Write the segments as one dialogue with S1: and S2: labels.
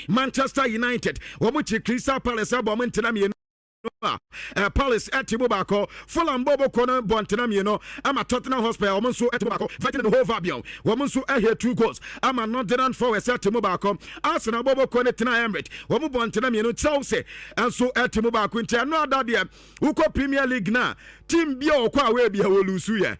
S1: Manchester United wɔn kyi Crystal Palace ɛbɔ wɔn ntena 2 a Palace ɛte mu baako. Fulham bɔbɔ kɔ no bɔ ntena 2 ama Tottenham Hotspur, wɔn nso ɛte mu baako. Brighton and Hove Albion, wɔn nso ɛhɛ two goals ama Nottingham Forest ɛte mu baako. Arsenal bɔbɔ kɔ no tena Emirates, wɔn bɔ ntena 2. Chelsea nso ɛte mu baako. Nti ɛno ada deɛ, wokɔ Premier League na team bi a ɔkɔ away bi a wɔ lose yɛ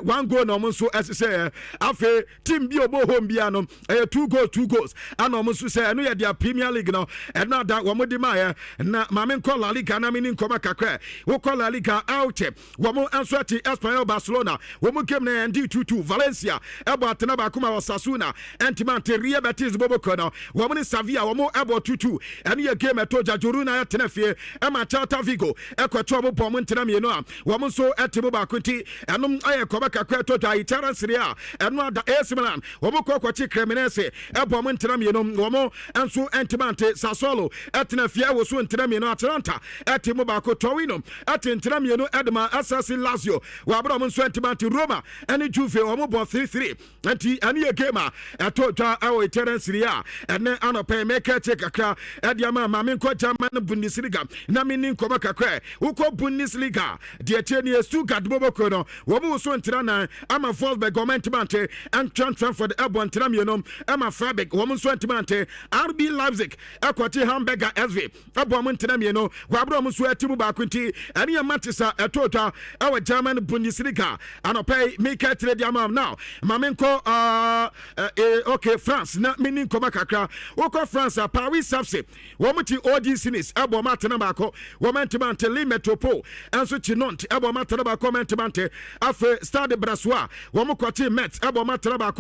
S1: one goal na wɔn nso ɛhyehyɛ yɛ. Afei team bi a ɔbɔ home bia no, ɛyɛ two goals, two goals ɛna wɔn nso sɛ ɛno yɛ deɛ Premier League no ɛno ada wɔn de maa yɛ. Na maame nkɔ La Liga na mi ni nkɔmɔ kakra. Wokɔ La Liga, Elche wɔn nso ɛte Espanyol Barcelona, wɔn game na ɛndi 2-2. Valencia ɛbɔ atena 1 ma Osasuna ɛntimante. Real Betis bɔbɔ no, wɔn ne Sevilla wɔn ɛbɔ 2-2. Ɛno yɛ game ɛtɔ gya. Girona ɛtena fie ɛma Celta Vigo ɛkɔtɔ wɔn bɔ wɔn ntena 2 a wɔn nso ɛte mu 1. Nti ɛnom ayɛ kɔbɛ kakra ɛtɔ dwa. Italian Serie A, ɛno ada AC Milan wɔn kɔ kɔkye Cremonese ɛbɔ wɔn ntena 2, wɔn nso ɛntimante. Sassuolo ɛtena fie ɛwɔ so ntena 2. Atalanta ɛte mu 1. Torino ɛte ntena 2 ɛde ma SSC Lazio wɔabere, wɔn nso ɛntimante. Roma ɛne Juve wɔn bɔ 3-3. Nti ɛne yɛ game a ɛtɔ dwa ɛwɔ Italian Serie A ɛnɛ anɔpɛ. Mɛka kyɛ kakra ɛde ama. Maame nkɔ German Bundesliga na menni nkɔmɔ kakra. Wokɔ Bundesliga deɛ, kyɛ ne Stuttgart bɔbɔkuro no, wɔn wo so ntena 4 ama Wolfsburg, wɔn ntimante. Eintracht Frankfurt ɛbɔ ntena 2 ɛma Freiburg, wɔn nso ntimante. RB Leipzig ɛkɔte Hamburger SV ɛbɔ wɔn ntena 2, wɔabrɛ wɔn nso ɛte mu 1. Nti ɛne yɛ matches a ɛtɔ dwa ɛwɔ German Bundesliga anɔpɛ yi meka kyerɛ de ama. Now maame nkɔ okay, France na menni nkɔmɔ kakra. Wokɔ France a, Paris FC wɔn ti OGC Nice ɛbɔ wɔn atena 1, wɔn ntimante. Lille Metropole ɛnso kyi Nantes ɛbɔ wɔn atena 1, wɔn ntimante. Afei Stade Brestois wɔn kɔkye Metz ɛbɔ wɔn atena 1 a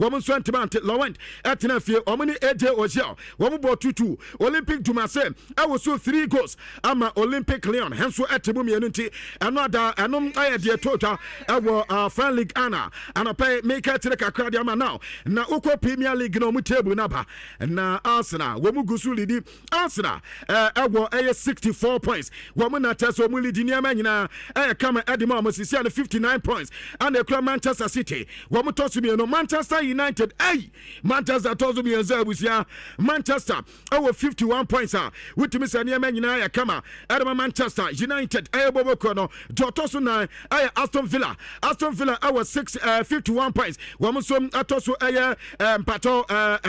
S1: wɔn nso ntimante. Lorient ɛtena fie, wɔn ne AJ Auxerre wɔn bɔ 2-2. Olympique de Marseille ɛwɔ so three goals ama Olympique Lyon nso ɛte mu 2. Nti ɛno ada ɛnom ɛyɛ deɛ to dwa ɛwɔ French League ana anɔpɛ meka kyerɛ kakra de ama. Now na wokɔ Premier League na ɔmo table naba na Arsenal wɔn mu gu so lead. Arsenal ɛwɔ ɛyɛ 64 points. Wɔn na kyɛ sɛ wɔn lead, nneɛma nyinaa ɛyɛ kama ɛde ma wɔn sisi ano. 59 points ɛna ekura Manchester City, wɔn tɔ so 2. Manchester United, ɛy, Manchester tɔ so 3. Abusua, Manchester ɛwɔ 51 points a wotumi sɛ nneɛma nyinaa yɛ kama ɛde ma Manchester United ɛyɛ bɔbɔ kuro no. Deɛ ɔtɔ so 4 ɛyɛ Aston Villa. Aston Villa ɛwɔ six 51 points, wɔn nso ɛtɔ so ɛyɛ mpatɔ 4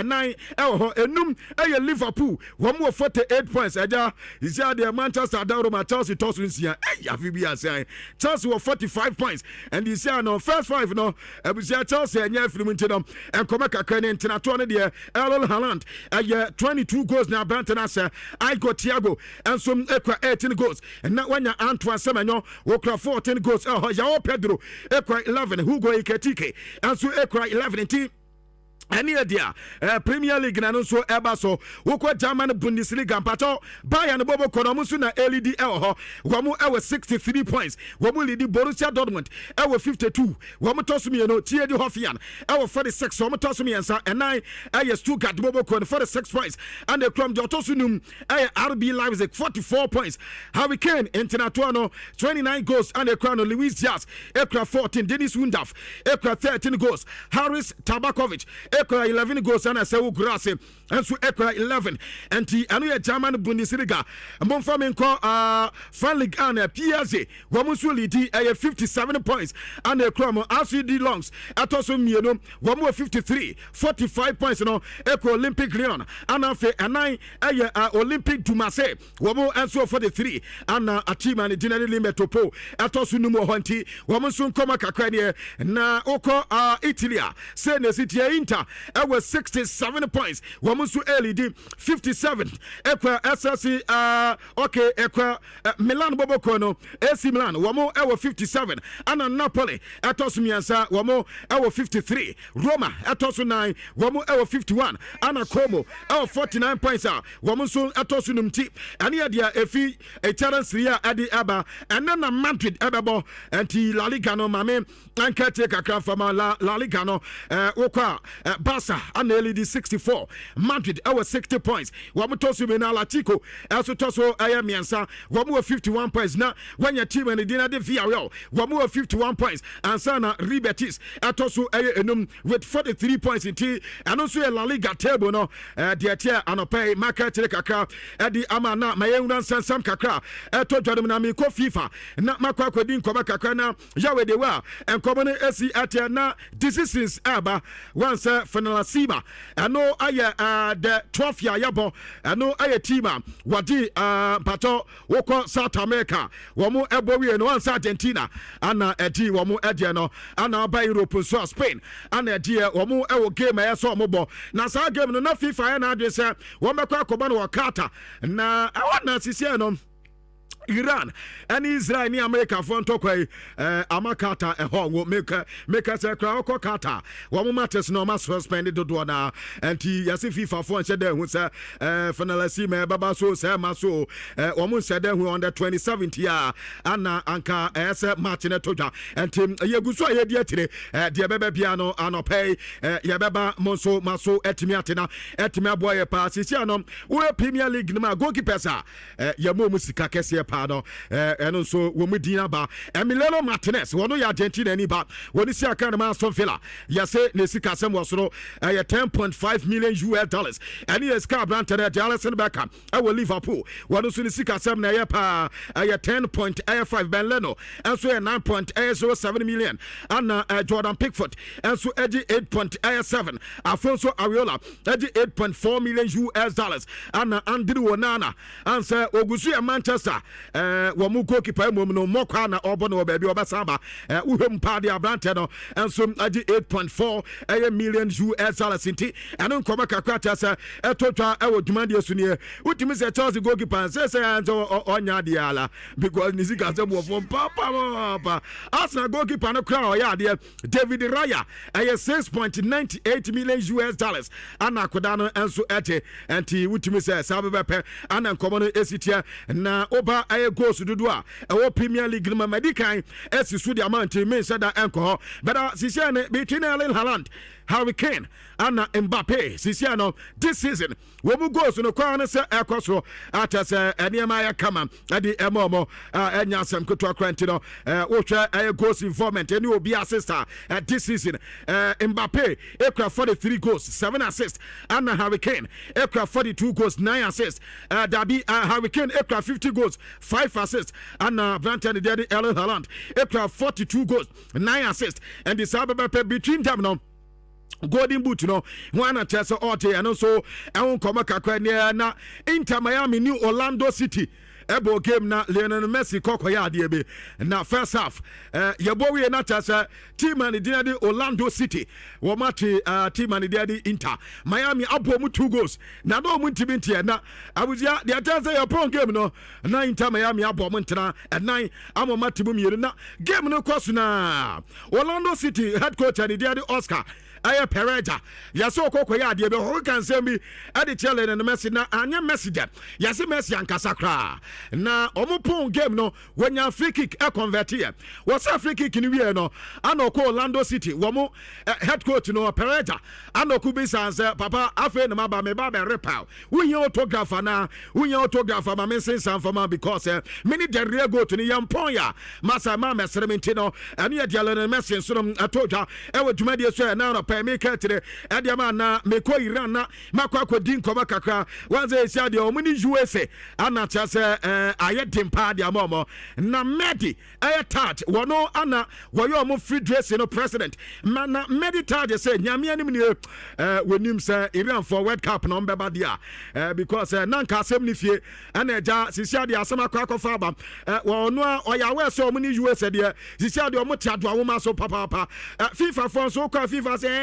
S1: ɛwɔ hɔ. 5 ɛyɛ Liverpool, wɔn wɔ 48 points. Ɛgya isi adeɛ Manchester adaroma, Chelsea tɔ so 6. Ɛyɛ afi bi ase, Chelsea wɔ 45 points. Ɛnde isi ano first five no, abusua, Chelsea ɛnyɛ afiri mu. Nti no nkɔmɔ kakra ne ntenatoɔ no deɛ, Erling Haaland ɛyɛ 22 goals na aberante no ahyɛ. Igor Thiago nso ekura 18 goals na wanya Antoine Semenyo wokura 14 goals ɛhɔ. Joao Pedro ekura 11, Hugo Ekitike nso ekura 11. Nti ɛne yɛ deɛ Premier League na no nso ɛba so. Wokɔ German Bundesliga, mpatɔ Bayern bɔbɔ kɔ no, ɔmo nso na ɛ lead ɛwɔ hɔ. Wɔn ɛwɔ 63 points, wɔn lead. Borussia Dortmund ɛwɔ 52, wɔn tɔ so 2. TSG Hoffenheim ɛwɔ 46, wɔn tɔ so 3. 4 ɛyɛ Stuttgart bɔbɔ kɔ no, 46 points. Ɛna ekuram deɛ ɔtɔ so 5 ɛyɛ RB Leipzig, 44 points. Harry Kane ntenatoɔ no, 29 goals ɛna ekura no. Luis Diaz ekura 14, Dennis Undav ekura 13 goals, Haris Tabakovic ekura 11 goals, ɛna Serhou Guirassy nso ekura 11. Nti ɛno yɛ German Bundesliga. Mbɔnfa mi nkɔ French League a, PSG wɔn nso lead, ɛyɛ 57 points ɛna ekura mo. RCD Lens ɛtɔ so 2, wɔn wɔ 53. 45 points no ekura Olympic Lyon, ɛna afei 4 ɛyɛ Olympique de Marseille, wɔn nso wɔ 43, ɛna atima ne gyina ne Lille Metropole ɛtɔ so 5 wɔ hɔ. Nti wɔn nso nkɔmɔ kakra neɛ. Na wokɔ Italy a, sɛ na esi tie, Inter ɛwɔ 67 points, wɔn nso ɛ lead. 57 ɛkura SSC okay, ɛkura Milan bɔbɔkɔ no, AC Milan, wɔn ɛwɔ 57, ɛna Napoli ɛtɔ so 3, wɔn ɛwɔ 53. Roma ɛtɔ so 4, wɔn ɛwɔ 51, ɛna Como ɛwɔ 49 points a wɔn nso ɛtɔ so 5. Ti ɛne yɛ deɛ efi Italian Serie A ɛde ɛba. Ɛnɛ na Madrid ɛbɛbɔ. Nti La Liga no, maame nka tie kakra fama La Liga no. Wokɔ a Barca ana ɛlead 64, Madrid ɛwɔ 60 points, wɔn tɔ so mmienu. Atletico ɛso tɔ so ɛyɛ mmiɛnsa, wɔn wɔ 51 points. Na wɔnya team ne din de Villarreal, wɔn wɔ 51 points ansa na Real Betis ɛtɔ so ɛyɛ enum with 43 points. Nti ɛno nso yɛ La Liga table no. Deɛ teɛ anɔpɛ yi maka kyerɛ kakra ɛde ama na ma yɛnwura nsɛnsɛm kakra ɛtɔ dwa no mu. Na mekɔ FIFA na makɔ akɔdi nkɔmɔ kakra na yàwé de wa nkɔmɔ no esi ɛteɛ na decisions ɛɛba wɔn sɛ Finalissima, ɛno ayɛ the trophy a yɛbɔ. Ɛno ayɛ team a wɔde mpatɔ wokɔ South America, wɔn ɛbɔ wie no wɔn sɛ Argentina ana ɛdi wɔn ɛdeɛ no, ana aba Europe nso a Spain ana ɛdeɛ wɔn ɛwɔ game a ɛyɛ sɛ wɔn bɔ. Na saa game no na FIFA yɛ n'adwene sɛ wɔn bɛkɔ akɔbɔ no wɔ Qatar, na ɛwɔ na sisi no Iran ɛne Israel ne Amerikafoɔ ntɔkwa yi ama Qatar ɛhɔ wo meka sɛ kora wɔkɔ Qatar wɔn matches na ɔma suspend dodoɔ na nti yɛse FIFA foɔ nhyɛ dɛ hu sɛ Finalissima ɛbɛba so sɛ ɛma so wɔn nhyɛ dɛ hu. On the 27th a ana anka ɛyɛ sɛ match no to dwa, nti yɛgu so a yɛdi akyire. Deɛ ɛbɛbɛ bia no anɔpɛ yi yɛbɛba mo nso ma so ɛtumi atena ɛtumi aboa yɛ paa. Sisi ano wɔyɛ Premier League no mu a, goalkeepers a yɛma mu sika kɛseɛ paa no, ɛno nso wɔ mu din aba. Emiliano Martinez, wɔno yɛ Argentina ani ba, wɔne si aka no ma Aston Villa. Yɛse ne sika sɛm wɔ soro, ɛyɛ 10.5 million US dollars. Ɛne yɛ sika aberantɛ no ɛde Alisson Becker ɛwɔ Liverpool, wɔno nso ne sika sɛm na ɛyɛ paa, ɛyɛ 10.5. Ben Leno ɛnso yɛ 9.07 million, ana Jordan Pickford ɛnso ɛgye 8.7. Alfonso Areola ɛgye 8.4 million US dollars, ana Andre Onana ansɛ ogu so yɛ Manchester wɔn mu goalkeeper mmom no mmɔkɔ na ɔbɔ no wɔ baabi ɔbɛsan ba. Wohwɛ mu paa deɛ, aberantɛ no nso agye 8.4 ɛyɛ million US dollars. Nti ɛno nkɔmɔ kakra kyerɛ sɛ ɛtɔ twa ɛwɔ dwumadeɛ so nie. Wotumi sɛ Chelsea goalkeeper sɛ sɛ ɔnya adeɛ ala because ne sika sɛ wɔ fam papaapa. Arsenal goalkeeper no koraa ɔyɛ adeɛ, David Raya, ɛyɛ 6.98 million US dollars ana akoda no nso ɛte. Nti wotumi sɛ saa bɛbɛpɛ ana nkɔmɔ no esi teɛ. Na woba ɛyɛ goals dodo a ɛwɔ Premier League no ma madi kan ɛsi so de ama, nti menhyɛ da ɛnkɔ hɔ bɛda. Sisia no between Erling Haaland, Harry Kane ana Mbappe, sisia no this season wɔn mu goals no kwan no sɛ ɛkɔ so akyɛ sɛ nneɛma ayɛ kama ɛde ɛma ɔmo ɛnya asɛm ketewa kora. Nti no wohwɛ ɛyɛ goals involvement ɛne obi assist a, this season Mbappe ekura 43 goals, 7 assists, ana Harry Kane ekura 42 goals, 9 assists. Dabi, Harry Kane ekura 50 goals, 5 assists, ana aberanteɛ ne deɛ de Erling Haaland ekura 42 goals, 9 assists. Ɛnti saa bɛbɛpɛ between them no, Golden Boot no ho ana kyerɛ sɛ ɔte. Ɛno nso ɛho nkɔmɔ kakra neɛ. Na Inter Miami ne Orlando City ɛbɔ game na Lionel Messi kɔkɔyɛ adeɛ bi. Na first half yɛbɔ wie na kyerɛ sɛ team a ne din de Orlando City wɔn ate team a ne din de Inter Miami abɔ mu two goals na wɔn ntumi nteɛ. Na abusua, deɛ kyerɛ sɛ yɛpɔn game no na Inter Miami abɔ mu ntena ɛnan ama wɔn ate mu mmienu. Na game no kɔ so na Orlando City head coach a ne din de Oscar ɛyɛ Pereira, yɛsɛ ɔkɔkɔ yɛ adeɛ bi, ɔkɔ ka nsɛm bi ɛde kyerɛ Lionel Messi na anyɛ Messi dɛ. Yɛsɛ Messi ankasa koraa na ɔmo pon game no, wɔnya free kick ɛconvert yɛ. Wɔsɛ free kick no wie no ana ɔkɔ Orlando City wɔn head coach no Pereira ana ɔkɔ bi san sɛ, "Papa, afei na ma ba me ba bɛ repel, wonya autograph ana wonya autograph ama me nsensan fama because me ne the real goat no yɛn pɔn ya masa ma mɛsrɛ me." Nti no ɛno yɛ deɛ Lionel Messi nso no ɛtɔ dwa ɛwɔ dwumadie so. Ɛna anɔpɛ meka kyerɛ ɛdeɛ ma na mekɔ Iran na makɔ akɔdi nkɔmɔ kakra. Wɔn sɛ ɛsi adeɛ ɔmo ne USA ana kyerɛ sɛ ayɛ den paa deɛ ama ɔmo. Na Mehdi ɛyɛ Taj, wɔno ana wɔyɛ ɔmo federation no president ma. Na Mehdi Taj sɛ Nyame anim nie, wɔnim sɛ Iran for World Cup na ɔmbɛba deɛ a because na nka asɛm ne fie ɛna agya sisi adeɛ asɛm akɔ akɔfa aba. Wɔno a ɔyɛ awɛ sɛ ɔmo ne USA deɛ, sisi adeɛ ɔmo te adoa nwoma so papaapa. FIFA foɔ nso kɔ a, FIFA sɛ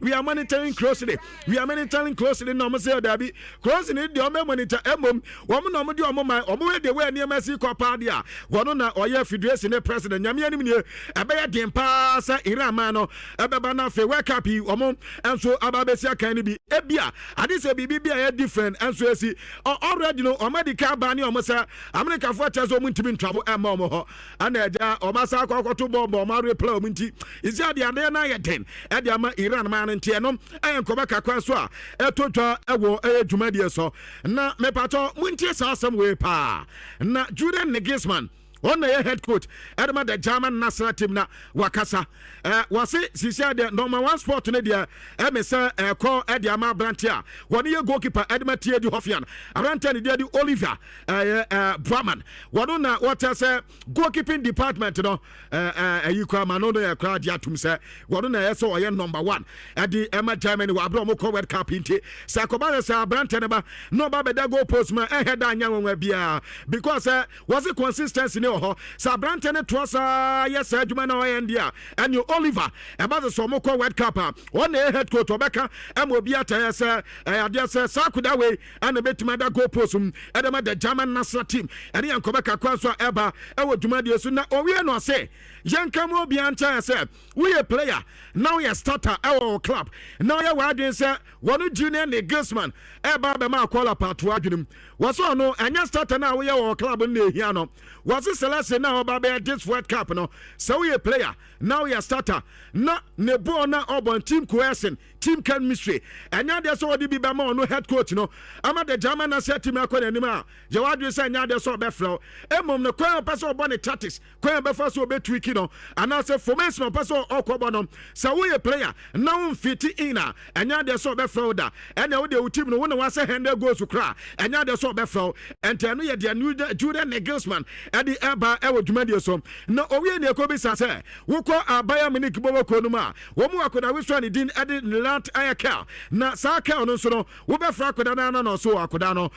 S1: "We are monitoring closely, we are monitoring closely." Na ɔmo sɛ dabi, closely deɛ ɔmo monitor emom wɔn na ɔmo de ɔmo man ɔmo wɛ de wɛ nneɛma si kɔ paa deɛ a wɔn na ɔyɛ federation ne president. Nyame anim nie, ɛbɛyɛ den paa sɛ Iran man no ɛbɛba na afei World Cup yi ɔmo nso aba abɛsi akan no bi. Ebia ade sɛ biribi bi a ɛyɛ different nso esi already no, ɔmo adi ka aba ne ɔmo sɛ Amerikafoɔ kyerɛ sɛ ɔmo ntumi ntravel ɛma ɔmo hɔ ɛna ɛgya ɔmo asa akɔ akɔto bɔɔl bɔ ɔmo areplay ɔmo. Nti esi adeɛ adeɛ no ayɛ den ɛde ama. ma Iran maa no. Nti ɛno ɛyɛ nkɔmɔ kakra nso a ɛtɔ dwa ɛwɔ ɛyɛ dwumadie so. Na mepatɔ montie saa asɛm wei paa na Julian Nagelsmann, ɔno na yɛ head coach ɛde ma the German national team, na wakasa wɔse sisi adeɛ number one spot no deɛ, ɛmi sɛ ɛkɔ ɛde ama aberante a wɔne yɛ goalkeeper ɛde ma TSG Hoffenheim, aberante ne deɛ de Oliver ɛyɛ Baumann. Wɔno na wɔtɛ sɛ goalkeeping department no ɛɛ ɛyi kora ma no yɛ kora de atum sɛ wɔno na ɛyɛ sɛ ɔyɛ number one ɛde ɛma Germany wɔ abere a wɔn kɔ World Cup. Nti sɛ akɔba yɛ sɛ aberante ne ba na ɔba bɛda goal post mu, ɛhɛ da anya wɔn biara, because ɛ wɔsi consistency ne wɔ hɔ. Sɛ aberante ne toa saa yɛ saa adwuma na ɔyɛ ndi a, ɛne Oliver ɛba sɛ ɔmo kɔ World Cup a, ɔna ɛyɛ head coach, ɔbɛka ɛma obi atɛyɛ sɛ ɛyɛ adeɛ sɛ saa akoda wei ɛna bɛtumi ada goal post mu ɛde ma the German national team. Ɛne yɛn nkɔmɔ kakra nso a ɛba ɛwɔ dwumadie so. Na owie no, ɔse yɛnka mu obiara nkyɛn sɛ woyɛ player na woyɛ starter ɛwɔ wɔ club na woyɛ w'adwene sɛ wɔno Julian Nagelsmann ɛba bɛma akɔla paatoa adwene mu. Wɔsɛ ɔno ɛnyɛ starter no a woyɛ wɔ club no na ehia no. Wɔse selection na ɔba bɛyɛ this World Cup no, sɛ woyɛ player na woyɛ starter na ne bɔɔl na ɔbɔ, team cohesion, team chemistry, ɛnyɛ adeɛ sɛ wɔde bi bɛma ɔno head coach no ama the German national team akɔ n'anim a, yɛwɔ adwene sɛ ɛnyɛ adeɛ sɛ ɔbɛfrɛ wo. Mmom no, kwan a ɔpɛ sɛ ɔbɔ ne tactics, kwan a ɔbɛfa so ɔbɛtwiki no, anaasɛ formation ɔpɛ sɛ ɔkɔbɔ no, sɛ woyɛ player na womfiti in a, ɛnyɛ adeɛ sɛ ɔbɛfrɛ wo da. Ɛnna wode wo team no wo na wasɛ handle goals kora, ɛnyɛ adeɛ sɛ ɔbɛfrɛ wo. Ɛnti ɛno yɛ deɛ Julian Nagelsmann ɛde ɛba ɛwɔ dwumadie so. Na owie ne ɛkɔ bisa sɛ wokɔ Bayern Munich bɔbɔkuo no mu a, wɔn mu akɔda wesua ne din ɛde Lennart ɛyɛ Karl, na saa Karl no nso no, wobɛfrɛ akɔda no ana? Na ɔso akɔda no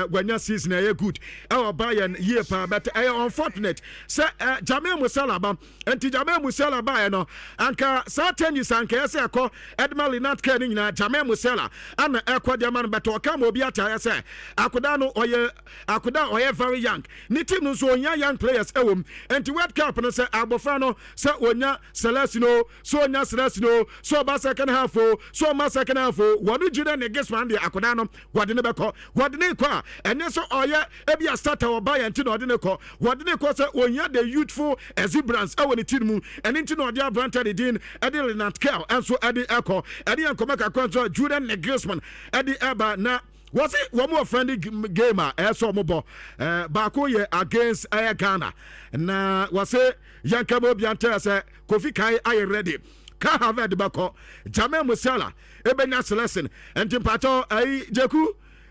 S1: wanya season ɛyɛ good ɛwɔ Bayern yie paa, but ɛyɛ unfortunate sɛ Jamal Musiala ba. Nti Jamal Musiala baeɛ no, anka saa changes anka ɛyɛ sɛ ɛkɔ ɛde ma Lennart Karl no nyinaa, Jamal Musiala ana ɛkɔ deɛ ma no. Bɛtɛ ɔka ma obi ataeɛ sɛ akɔda no ɔyɛ akɔda a ɔyɛ very young, ne team no nso ɔnya young players ɛwɔ mu. Nti World Cup no, sɛ abɔfra no sɛ ɔnya selection o, sɛ ɔnya selection o, sɛ ɔba second half o, sɛ ɔma second half o, wɔde gyina ne Nagelsmann deɛ, akɔda no wɔde ne bɛkɔ. Wɔde ne kɔ a, ɛnyɛ sɛ ɔyɛ ebi a starter ɔba yɛn ti na ɔde ne kɔ. Wɔde ne kɔ sɛ ohia the youthful exuberance ɛwɔ ne team mu. Ɛne nti na ɔde aberante de din ɛde Lennart Karl ɛnso ɛde ɛkɔ. Ɛne yɛn nkɔmɔ kakra nso Julian Nagelsmann ɛde ɛba. Na wɔsi wɔn wɔ friendly game a ɛyɛ sɛ wɔn bɔ baako yɛ against ɛyɛ Ghana, na wɔsi yɛn kɛmɛ obi antɛ sɛ Kofi Kai ayɛ ready, Kai Havertz bɛkɔ, Jamal Musiala ebenya selection. Nti mpatsɔ ayi Jeku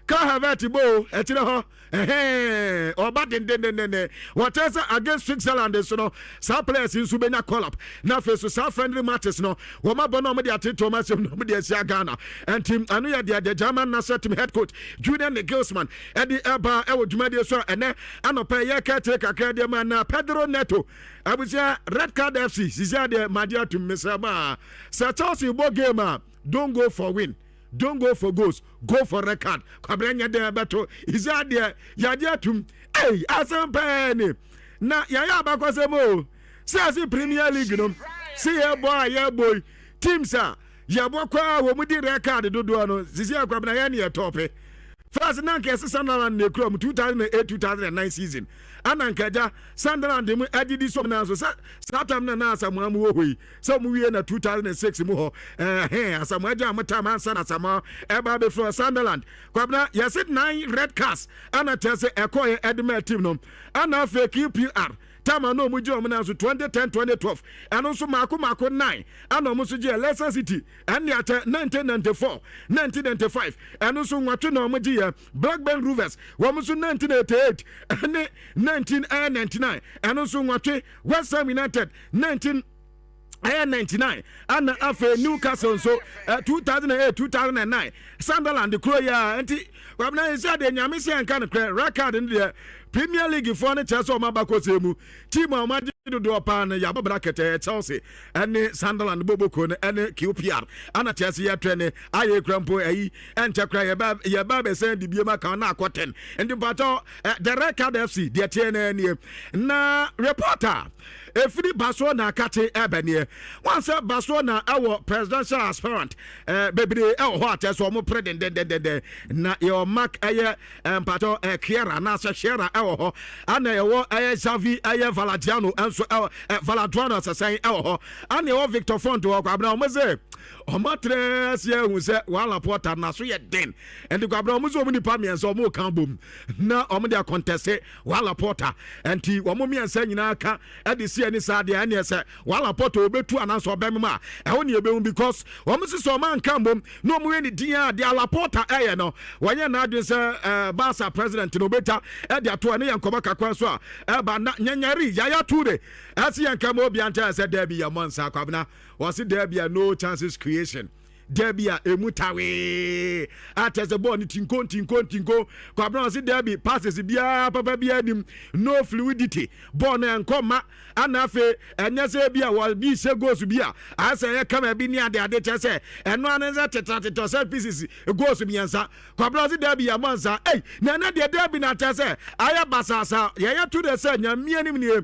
S1: Kai Havertz bo ɛkyerɛ hɔ ɛhɛn ɔba dendendenden. Wɔkyerɛ sɛ against Switzerland nso no, saa players nso benya call up. Na afei so saa friendly matches no wɔn abɔ na wɔn de atete wɔn asɛm na wɔn de asia Ghana. Nti ɛno yɛ deɛ the German national team head coach Julian Nagelsmann ɛde ɛba ɛwɔ dwumadie so a ɛnɛ anɔpɛ yɛ kɛtire kakra deɛ ma. Na Pedro Neto, abusua, Red Card FC sisi adeɛ magye atum mesrɛ maa sɛ Chelsea bɔ game a, don't go for win, don't go for goals, go for red card. Kwabena nyɛ dɛn bɛto sisi adeɛ yagye atum. Ei, asɛm pɛɛ ni na yɛyɛ abakɔsɛm o sɛ ase Premier League no sɛ yɛbɔ a yɛbɔ yi, teams a yɛbɔ kɔ a wɔn di red card dodoɔ no, sisi akwabena yɛn ne yɛ top. First na nka ɛsɛ Sunderland na ekura mu 2008 2009 season, ana nka agya Sunderland mu adidi so na nso sɛ saa time na Asamoah mu wɔ hɔ yi sɛ ɔmo wie na 2006 mu hɔ ɛhɛn Asamoah gya mo tam ansa na Asamoah ɛba abɛfiri Sunderland. Kwabena, yɛsɛ nine red cards ana kyerɛ sɛ ɛkɔɔyɛ ɛde ma team no. Ana afei QPR time a na ɔmo gye ɔmo nan so 2010 2012, ɛno nso maako maako nine ana ɔmo nso gye. Leicester City ɛne akyɛ 1994 1995, ɛno nso 8 na ɔmo gye yɛ. Blackburn Rovers wɔn nso 1988 ɛne 1999, ɛno nso 8. West Ham United 19 ɛyɛ 99, ana afei Newcastle nso 2008 2009, Sunderland kuro yi a. Nti Kwabena yi sɛ deɛ Nyame sɛ nka no korɛ, record no deɛ Premier League foɔ no kyerɛ sɛ ɔmo aba kɔsɛ mu team a ɔmo agye dodoɔ paa no, yɛabɔ bracket, ɛyɛ Chelsea ɛne Sunderland boboko no ɛne QPR ana kyerɛ sɛ yɛtrɛ ne ayɛ kura mpo ɛyi ɛnkyɛ kora yɛba bɛsɛn de biem aka na akɔ 10. Nti mpakyɛw, the Red Card FC deɛ teɛ no nie. Na reporter efiri Barcelona akate ɛbɛ neɛ wɔn sɛ Barcelona ɛwɔ presidential aspirant bebree ɛwɔ hɔ akyɛ sɛ ɔmo pere dendendendenden. Na yɛwɔ Marc ɛyɛ mpakyɛw Kiera anaasɛ Shiera ɛwɔ hɔ, ana yɛwɔ ɛyɛ Xavi ɛyɛ Valadiano ɛnso ɛwɔ Valaduano asɛsɛn ɛwɔ hɔ, ana yɛwɔ Victor Font wɔ kɔ abena. Ɔmo sɛ Ɔmo atrɛ ase ahu sɛ Joan Laporta naso yɛ den, ɛnti Kwabena, ɔmo nso ɔmo nipa mmiɛnsa ɔmo ka bom na ɔmo de akɔntɛse Joan Laporta. Ɛnti ɔmo mmiɛnsa nyinaa ka ɛde si ani saa deɛ, ɛneɛ sɛ Joan Laporta ɔbɛtu anaasɛ ɔbɛmem a, ɛhɔ ne yɛbɛhu, because ɔmo sisi ɔmo anka mbom na ɔmo yɛ ne din a deɛ Laporta ɛyɛ no, wɔnyɛ n'adwene sɛ Barca president no ɔbɛta ɛde ato. Ɛne yɛ nkɔmɔ kakra so a ɛba na nyanyari Yaya Toure ɛsi yɛn kama obi ankyɛn sɛ derby yɛ mɔ nsa. Kwabena, wɔsi derby a no chances creation, derby a emu tawee akyɛ sɛ bɔɔl no tinko tinko tinko. Kwabena, wɔsi derby passes biara papa biara nim, no fluidity, bɔɔl no ɛnkɔ ma ana. Afei ɛnyɛ sɛ bi a wɔbi hyɛ goals bi a ayɛ sɛ ɛyɛ kama bi ne ade ade kyɛ sɛ ɛno ano sɛ tetratetɔ sɛ pieces goals mmiɛnsa. Kwabena, ɔsi derby yɛ mɔ nsa. Ɛy, na ɛnɛ deɛ derby na kyɛ sɛ ayɛ basaasa. Yɛyɛ to de sɛ Nyamia nim nie,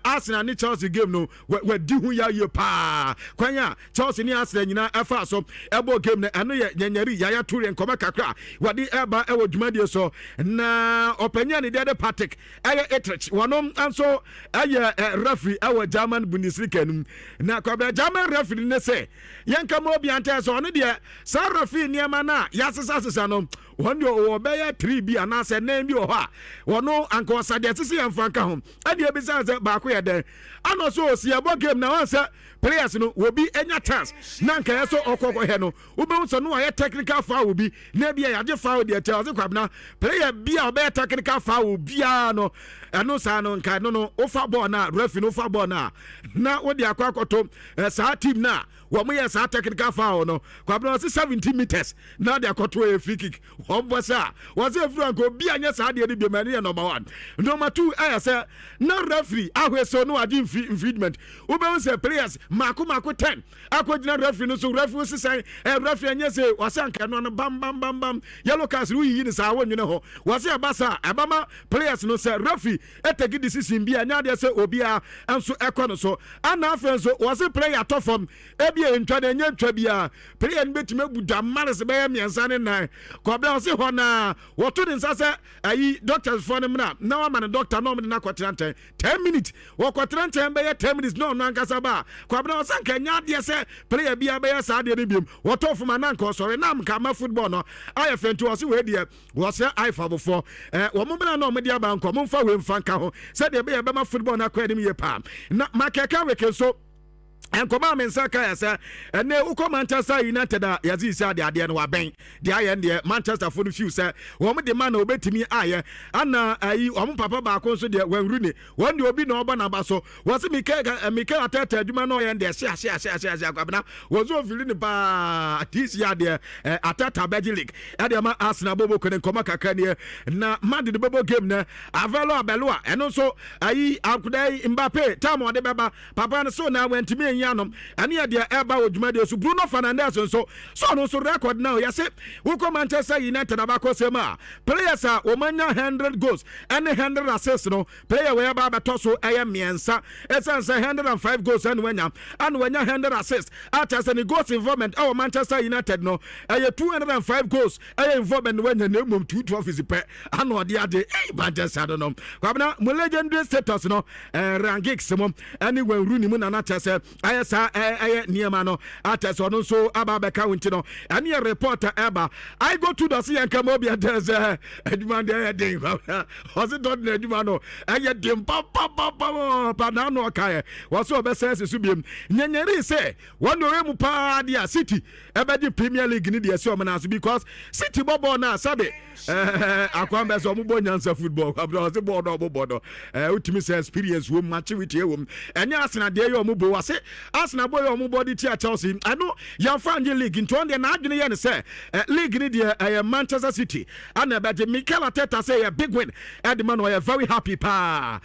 S1: Arsenal ne Chelsea game no, wɔdi ho yɛ yie paa. Kwan a Chelsea ne Arsenal nyinaa ɛfa so ɛbɔ game no, ɛno yɛ nyanyari Yaya Toure nkɔmɔ kakra wɔde ɛba ɛwɔ dwumadie so. Na ɔpanyin a ne deɛ de Patrick ɛyɛ Ittrich, wɔnom nso ɛyɛ referee ɛwɔ German Bundesliga no mu. Na Kwabena, German referee ne sɛ yɛnka ma obi antɛ sɛ ɔno deɛ, saa referee nneɛma no a yɛasesasesa no, wɔn deɛ ɔbɛyɛ three bi anaasɛ nan bi wɔ hɔ a wɔno anka ɔsa deɛ sisi yɛn fa nka ho. Ɛdeɛ ebisa sɛ baako yɛ dɛn ana so osi ɛbɔ game na wɔn sɛ players no obi anya chance na nka yɛ so ɔkɔ kɔhɛ no, wobɛhu sɛ no ayɛ technical foul bi na ebi a yɛagye foul deɛ kyɛ. Ɔse Kwabena, player bi a ɔbɛyɛ technical foul biara no, ɛno saa no nka ɛno no wofa bɔɔl no a, referee no wofa bɔɔl no a na wode akɔ akɔto saa team no a wɔn yɛ saa technical foul no. Kwabena, ɔse 70 meters na de akɔto yɛ free kick. Wɔn bɔ sɛ a wɔsɛ efiri anka obi anyɛ saa adeɛ no bi ma. Ɛno yɛ number one. Number two ɛyɛ sɛ na referee ahwɛ so no agye infringement, wobɛhu sɛ players mako mako 10 akɔgyina referee no so, referee sisan referee ɛnyɛ sɛ wɔsɛ anka ɛno no bam bam bam bam, yellow cards no woyiyi ne saa wɔnwene ho. Wɔsɛ ɛba saa, ɛbɛma players no sɛ referee ɛtake decision bi a, ɛnyɛ adeɛ sɛ obiara nso ɛkɔ no so. Ana afei nso wɔsɛ player atɔ fam, ebi ntwa na ɛnyɛ ntwa biara, player no bɛtumi abu damares bɛyɛ mmiɛnsa ne nan. Kɔbea, ɔse hɔ naa wɔto ne nsa sɛ ayi doctors foɔ no mmra na wama no doctor na ɔmo de no akɔtena nkyɛn 10 minutes. Wɔkɔtena nkyɛn bɛyɛ 10 minutes na ɔno ankasa ba a, Kwabena, ɔsɛ nka nyɛ adeɛ sɛ player bi abɛyɛ saa adeɛ no biom, wɔtɔ fam a na nka ɔsɔre na nka ama football no ayɛ fɛ. Nti wɔse wei deɛ, wɔsɛ IFAB foɔ wɔn bena na wɔn de aba nkɔ wɔn mfa wei mfa nka ho sɛdeɛ ɛbɛyɛ bɛma football no akɔ anim yie paa. Na makɛka weke nso nkɔmɔ a me nsa ka yɛ sɛ ɛnɛ wokɔ Manchester United a, yɛdze si ade adeɛ no wabɛn deɛ ayɛ deɛ Manchester fo no fiw sɛ wɔn de ma na obetumi ayɛ. Ana ayi wɔn papa baako nso deɛ wɔn ne wɔn deɛ obi na ɔbɔ n'aba so. Wɔsi Mikel Arteta adwuma na ɔyɛ deɛ hyɛ ahyɛ ahyɛ ahyɛ ahyɛ. Akwabena, wɔn nso ofili ne paa this year deɛ Arteta bɛgye league ɛde ama Arsenal bɔbɔ kone. Nkɔmɔ kakra nie na Madrid bɛbɔ game nɛ Alvaro Arbeloa, ɛno nso ayi akoda yi Mbappe time ɔde bɛba papa no so na wantumi anyi anom. Ɛne yɛ deɛ ɛba wɔ dwumadie so. Bruno Fernandes nso so, ɔno nso record now, yɛse wokɔ Manchester United abakɔ sɛm a, players a wɔmanya 100 goals ɛne 100 assists no, player wɔ yɛba abɛtɔ so ɛyɛ mmiɛnsa, ɛsiane sɛ 105 goals ɛne wanya ɛne wanya 100 assists, akyɛ sɛ ne goals involvement ɛwɔ Manchester United no ɛyɛ 205 goals ɛyɛ involvement no wanya, na mmom two trophies pɛ ana ɔde agye. Ɛy, Manchester no Kwabena, mo legendary status no Ryan Giggs mo ɛne Wayne Rooney mu nana kyɛ sɛ ayɛ saa ɛyɛ nneɛma no akyɛ sɛ ɔno nso aba abɛka wo. Nti no ɛne yɛ report ɛba. I go to dɔse yɛn kama obi ɛdɛ sɛ adwuma deɛ ɛyɛ den. Ɔse dɔde adwuma no ɛyɛ den papapapapa na ano ɔkaeɛ wɔsɛ ɔbɛsɛ asi so biom nyɛnyɛre sɛ wɔn deɛ ɔyɛ mu paa deɛ a City ɛbɛgye Premier League ni deɛ ɛsɛ ɔmo n'aso, because City bɔ bɔɔl na sɛbe akwan bɛ sɛ ɔmo bɔ nyansa football. Abira, ɔse bɔɔl no ɔmo bɔ no wotumi sɛ experience wɔ mu, maturity wɔ mu. Ɛnyɛ Arsenal deɛ yɛ ɔmo bɔ wase Arsenal bɔ yɛ ɔmo bɔ de tia Chelsea, ɛno yɛnfa ngye league. Nti ɔno deɛ n'adwene yɛ ne sɛ league ni deɛ ɛyɛ Manchester City ɛna ɛbɛgye. Mikel Arteta sɛ yɛ big win ɛde ma no, ɔyɛ very happy paa.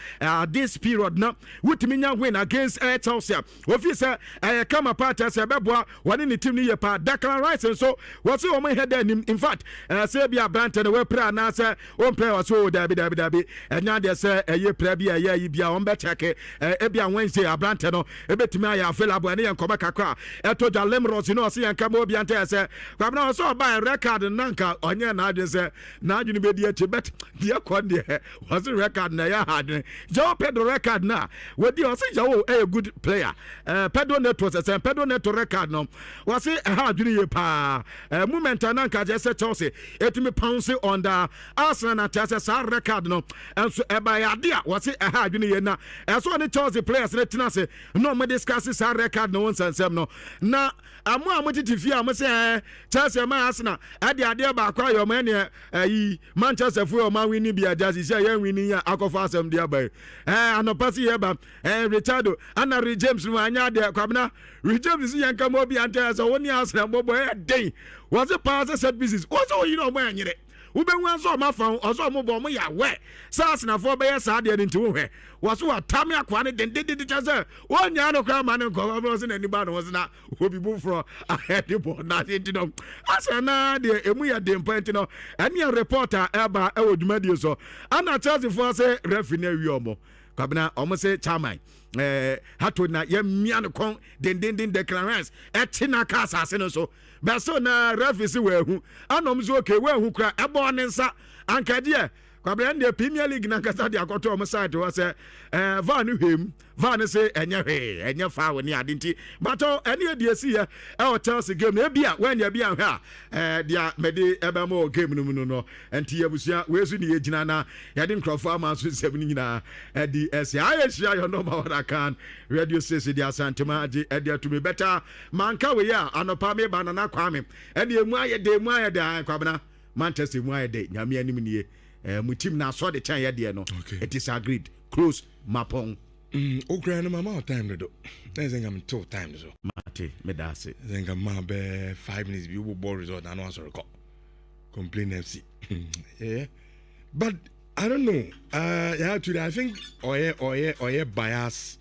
S1: This period na wotumi nya win against Chelsea, ofi sɛ ɛyɛ kama paa, kyerɛ sɛ ɛbɛboa wɔne ne team no yie paa. Declan Rice nso, wɔsi wɔn hɛ dɛ anim. In fact, sɛ ebi aberante no wɔapira anaasɛ wɔmpɛ, wɔsi o dabi dabi dabi, ɛnya deɛ sɛ ɛyɛ pira bi a ɛyɛ ayi bi a wɔn bɛ kyɛke ebi a Wednesday aberante no ebetumi ayɛ. Ayɛ available. Ɛne yɛn nkɔmɔ kakra ɛtɔ dwa. Limros no, ɔse yɛn kama obi ante sɛ Kwabena ɔsɛ ɔba record nanka ɔnyɛ n'adwene sɛ n'adwene bɛdi akyi, but deɛ kɔ deɛ, wɔse record na ɛyɛ adwene. Joao Pedro record na wɔdi, ɔse Joao ɛyɛ good player. Pedro Neto sɛ Pedro Neto record no, wɔse ɛha adwene yie paa. Moment a nanka kyerɛ sɛ Chelsea ɛtumi pounce on the Arsenal na kyerɛ sɛ saa record no ɛnso ɛba yɛ ade a wɔse ɛha adwene yie, na ɛsɛ ɔne Chelsea players no tena ase na ɔmo discuss saa record no ho nsɛnsɛm no. Na amo a motete fie a mo sɛ Chelsea ma Arsenal ɛde adeɛ baako ayɛ ɔmo, ɛneɛ ɛyi Manchester fo ɔmo awin bi agya sisi a yɛn win yi a akɔfa asɛm de aba yi. Anɔpa si yɛ ba Richardo ana Reece James no anya adeɛ. Kwabena, Reece James si yɛn kama obi ante sɛ wɔn ni Arsenal bɔbɔ ɛyɛ den. Wɔsi paa sɛ set pieces, wɔsi oyi na ɔmo ɛnyere wobɛhu nso ɔmo afa ho, ɔsɛ ɔmo bɔ ɔmo yɛ awɛ sɛ Arsenalfoɔ bɛyɛ saa adeɛ no. Nti wohwɛ, wɔso wɔtame akoa no dendendende kyɛ sɛ wɔnyaa no koraa ma no nkɔ ɔmo sɛ n'ani ba no ho sɛ na obi foforɔ ahɛde bɔ n'ase. Nti no asɛ na deɛ emu yɛ den pa. Nti no ɛne yɛ report a ɛba ɛwɔ dwumadie so. Ana Chelsea foɔ sɛ referee no awie ɔmo. Kwabena, ɔmo sɛ chairman Hato na yɛmmia no kɔn dendenden. Declan Rice ɛkye na aka asase no so bɛso na referee sɛ wɔahu, ana ɔmo sɛ okay, wɔahu kora ɛbɔ ne nsa anka deɛ. Kwabena deɛ, Premier League nankasa de akɔtɔ ɔmo site hɔ sɛ VAR no hwɛm, VAR no sɛ ɛnyɛ hwee, ɛnyɛ foul ne ade. Nti batɔ ɛne ɛdi esi yɛ ɛwɔ Chelsea game no, ebi a wɔanya bi ahwɛ a deɛ mɛde ɛbɛma wɔ game no mu no. Nti abusua wei so ne yɛgyina na yɛde nkurɔfoɔ ama nso nsɛm no nyinaa ɛde ɛsɛ ayɛ hyia yɛ nɔma wɔda kan radio station de Asantema agye ɛde atumi bɛta manka wei a anɔpa meba Nana Kwame ɛne emu ayɛ de, emu ayɛ de. Kwabena, Manchester emu ayɛ de, Nyame anim nie. Mu team na asɔ de kyɛn yɛ deɛ no. It is agreed, close mapɔn.
S2: Okura no mama time dodo na ɛsɛ nka metew time so.
S1: Mate, meda ase.
S2: Sɛ nka ma bɛɛ 5 minutes bi wobɔ result na ano asɔre kɔ complain FC, yeah. But I don't know, yeah, today I think ɔyɛ bias.